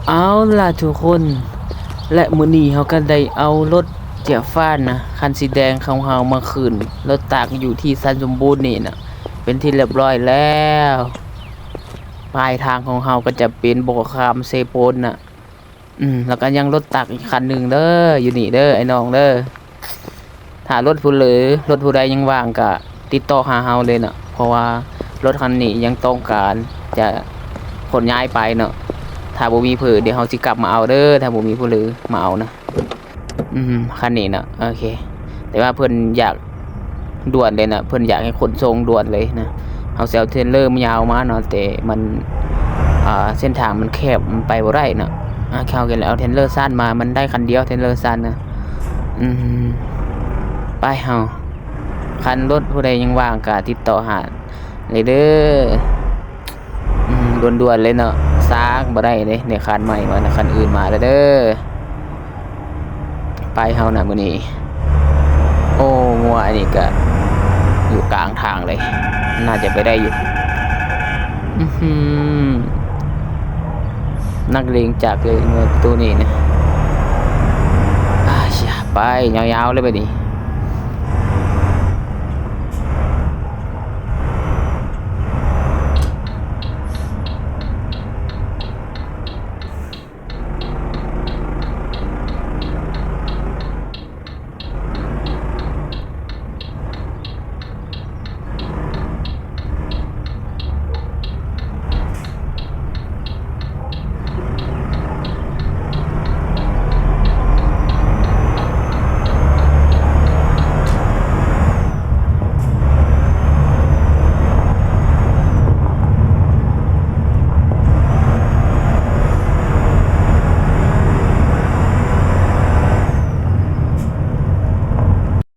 ເອົາລະທຸກຄົນ ແລະ ມື້ນີ້ເຮົາກໍໄດ້ເອົາລົດເຈຍຟານນະ ຄັນສີແດງຂອງເຮົາມາຂຶ້ນລົດຕັກຢູ່ທີ່ສັນສົມບູນນີ້ນະ ເປັນທີ່ລຽບຮ້ອຍແລ້ວ. ປາຍທາງຂອງເຮົາກໍຈະເປັນບໍ່ຄາມເຊໂປນນະ. ອືມ ແລ້ວກໍຍັງລົດຕັກອີກຄັນໜຶ່ງເດີ ຢູ່ນີ້ເດີ ໄອ້ນ້ອງເດີ. ຖ້າລົດຜູ້ເຫຼືອ ລົດຜູ້ໃດຍັງວ່າງກະຕິດຕໍ່ຫາເຮົາເລີຍເນາະ ເພາະວ່າລົດຄັນນີ້ຍັງຕ້ອງການຈະຂົນຍ້າຍໄປເນາະ. ຖ້າບໍ່ມີຜູ້ ດຽວເຮົາຊິກັບມາເອົາເດີ ຖ້າບໍ່ມີຜູ້ເຫຼືອມາເອົານະ. ອືມ ຄັນນີ້ເນາະ ໂອເຄ ແຕ່ວ່າເພິ່ນຢາກດ່ວນເລີຍນະ ເພິ່ນຢາກໃຫ້ຂົນສົ່ງດ່ວນເລີຍນະ. ເຮົາຊິເອົາເທຣນເລີມາຍາວມາເນາະ ແຕ່ມັນ ອ່າ ເສັ້ນທາງມັນແຄບ ມັນໄປບໍ່ໄດ້ເນາະ. ອ່າ ເຮົາກໍເລີຍເອົາເທຣນເລີສັ້ນມາ ມັນໄດ້ຄັນດຽວເທຣນເລີສັ້ນນະ. ອືມ ໄປເຮົາ ຄັນລົດຜູ້ໃດຍັງວ່າງກໍຕິດຕໍ່ຫາເລີຍເດີ. ອືມ ດ່ວນໆເລີຍເນາະ ຊ້າບໍ່ໄດ້ເດ້ ໄດ້ຄັນໃໝ່ມາ ຄັນອື່ນມາແລ້ວເດີ. ໄປເຮົານະມື້ນີ້. ໂອ້ ງົວອັນນີ້ກະຢູ່ກາງທາງເລີຍ ໜ້າຈະໄປໄດ້ຢູ່. ອືມ ນັກເລງຈັກເລີຍງົວໂຕນີ້ນະ. ອາ ໄປຍາວໆເລີຍບາດນີ້.